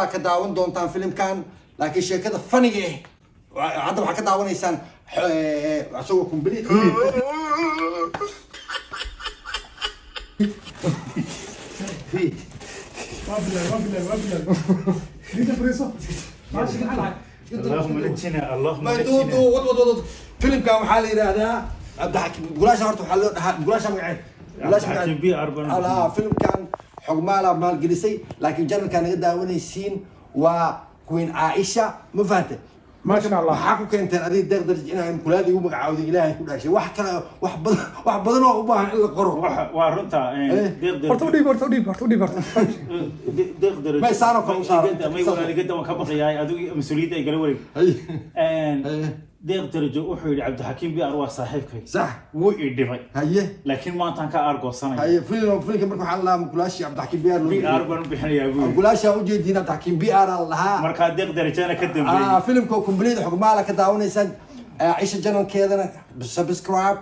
Xogmaala ka daawan doontaan filimkan, laakiin sheekada faniga ah hadda waxaa ka daawanaysaan isagoo complete. Waa bilaabay, waa bilaabay, waa bilaabay. Diida, fariiso. Maasha, maxaa dhacay? اللهم نجنا، اللهم Ma نجنا. Wad wad wad. Filimkan waxaa la yidhaahdaa Cabdixakiim Gulaasha. Horta waxaa loo dhahaa Gulaasha magaceed Gulaasha. Cabdixakiim BR baan. Alaa, filimkan Xogmaala maalgelisay, laakiin channelkaa naga daawanaysiin waa Queen Caaisha, ma fahante? Maasha Allah. Maxaa ku keenteen adiga, Deeq Daraj, inaa mukulaada igu magacaawday? Ilaahay ku dhashay, wax kale, wax badan, wax badan oo u baahan in la qoro. Waa runta. Deeq. Horta u dhiib, horta u dhiib, horta u dhiib, horta. Deeq Darajo. May saaro kale u saaro. May, walaaligada waan ka baqayaa, adigu mas-uuliyadda ay gala wareeg. Hay. Deeq Darajo wuxuu yidhi, "Cabdixakiim BR waa saaxiibkay." Wuu i dhibay. Laakiin maantaan ka aargoosanaya. Haye, filimka marka waxaa la dhahaa Mukulaashi Cabdixakiim BR loo. BR baan u bixinayaa, buu yidhi. Mukulaasha ujeediin Cabdixakiim BR la dhahaa. Markaa Deeq Darajana ka dambeeyey. Ah, filimka complete Xogmaala ka daawanaysaan, Aisha channelkeedana subscribe,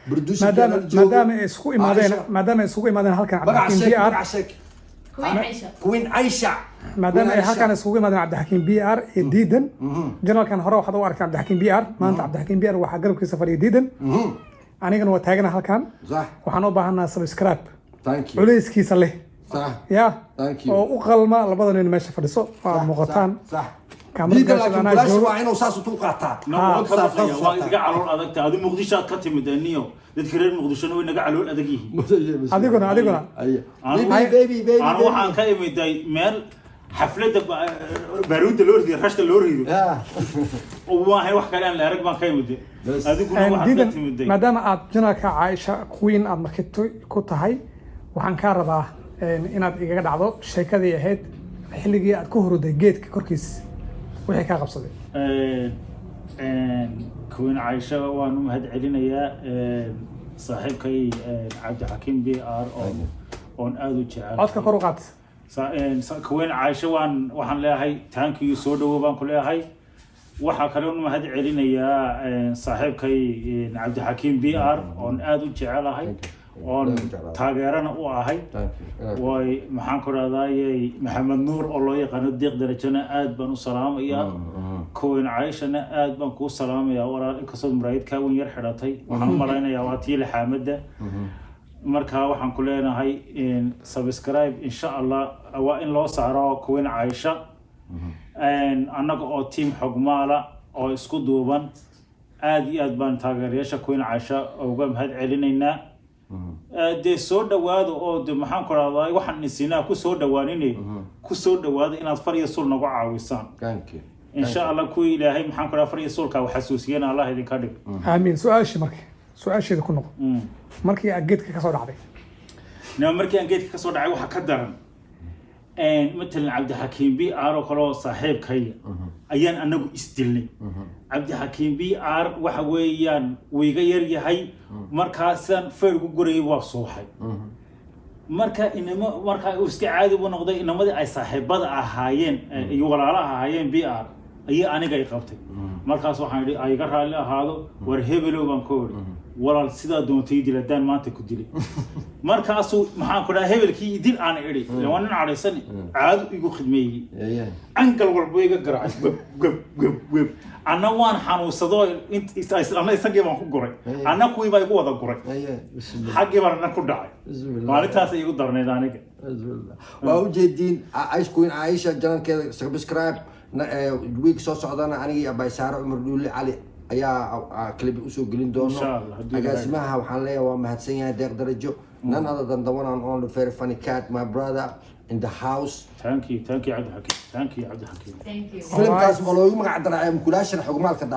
producer. Maadaama ay isugu imaadeen halkan magaca Cabdixakiim sheeg. BR. Magaca sheeg. Queen Aisha. Queen Aisha. Maadaama ay Queen halkan Aisha. isugu imaadeen Cabdixakiim BR iyo Diidan, channelkan hore waxaad u aragteen Cabdixakiim BR. Maanta Cabdixakiim BR waxaa garabkiisa fadhiya Diidan, anigana waa taagana halkan. Waxaan u baahanaa subscribe Thank you. culeyskiisa leh ya Thank you. oo u qalma labada nin meesha fadhiso oo aad muuqataan. Kaamirada Diidan, gaasha laakiin anaa Mukulaashi joogo. waa inuu saas u qaataa. No, waan ka Saas, baqaya. saas Waa u iga calool adagta. Adi Muqdishoaad ka timid niyo, dadka reer Muqdishona way naga calool adag yihiin. Adiguna. Aye. Baby, baby, baby. Anu waxaan ka imiday meel xafladda baaruudda loo rido, rashta loo rido. Waahay, wax kale aan la arag baan ka imiday. Bas. Adiguna waxaad ka Diidan, timiday. maadaama aad channelka Caaisha Queen aad markito ku tahay, waxaan kaa rabaa inaad igaga dhacdo sheekadii ahayd xilligii aad ku huruday geedka korkiis, wixii kaa qabsaday. Queen Caaisha waan u mahad celinayaa. Saaxiibkay Cabdixakiim BR oo oon aada u jecel. Codka kor u qaad. Queen Caaisha waxaan leeyahay thank you, soo dhawo baan ku leeyahay. Waxaa kale u mahad celinayaa saaxiibkay Cabdixakiim BR oon aada u jecelahay, oon taageerana u ahay. Way, maxaan ku rahdaayey, Maxamed Nuur oo loo yaqaano Deeq Darajana aad baan u salaamayaa. Queen Caaishana aad baan kuu salaamayaa, walaal. Inkastood muraayad kaawan yar xidhatay, waxaan u malaynayaa waa tii lixaamadda. Marka waxaan ku leenahay subscribe, insha Allah, waa in loo saaro Queen Caaisha. Annaga oo team Xogmaala oo isku duuban, aad iyo aad baan taageerayaasha Queen Caaisha uga mahad celinaynaa. Dee soo dhawaada oo de, maxaan ku rahdaa, waxaan isinaa ku soo dhawaanine, ku soo dhawaada inaad far iyo sul nagu caawisaan. Thank you. Insha Allah, kuwii Ilaahay, maxaan ku rahaa, far iyo sulka wax xasuusiyana Allah idinka dhig. Aamiin. Su-aashii marka, su-aasheeda ku noqo, markii aad geedka ka soo dhacday. Nima, markii aan geedka kasoo dhacay, waxaa ka daran, matalan Cabdixakiim BR oo kale oo saaxiibkaya ayaan anagu isdilnay. Cabdixakiim BR waxa weeyaan wuu iga yar yahay. Markaa sidaan feyr ugu gurayay waa suuxay. Marka inamo, marka uu iska caadi buu noqday. Inamadii ay saaxiibada ahaayeen iyo walaalaha ahaayeen BR ayaa aniga ay qabtay. Markaas waxaan idhi, "Ay iga raalli ahaado, war hebelow," baan ku idhi, "walaal, sidaa doontay dil, haddaan maanta ku dilay." Markaasuu, maxaan ku dhaha, hebelkii dil aan idhi, waa nin cadhaysan, caado igu khidmeeyey, angal walba iga garaacay, web web web web. Anna waan xanuunsado, anna isagii baan ku guray, anna kuwii baa igu wada guray, xaggii baan anna ku dhacay. Maalintaas igu darnayd aniga. Waa ujeediin Queen Caaisha channelkeeda subscribe. Week soo socdana anigii Abaysaare Cumar Dhuule Cali ayaa clip usoo gelin doono. Insha Allah, haddii Ilaahay- Agaasimaha waxaan leeyahay waa mahadsan yahay Deeq Darajo, none other than the one and only very funny cat, my brother in the house. Thank you, thank you, Cabdixakiim. Thank you, Cabdixakiim. Thank you. Filimkaas oo loogu magac daray Mukulaashan Xogmaalka.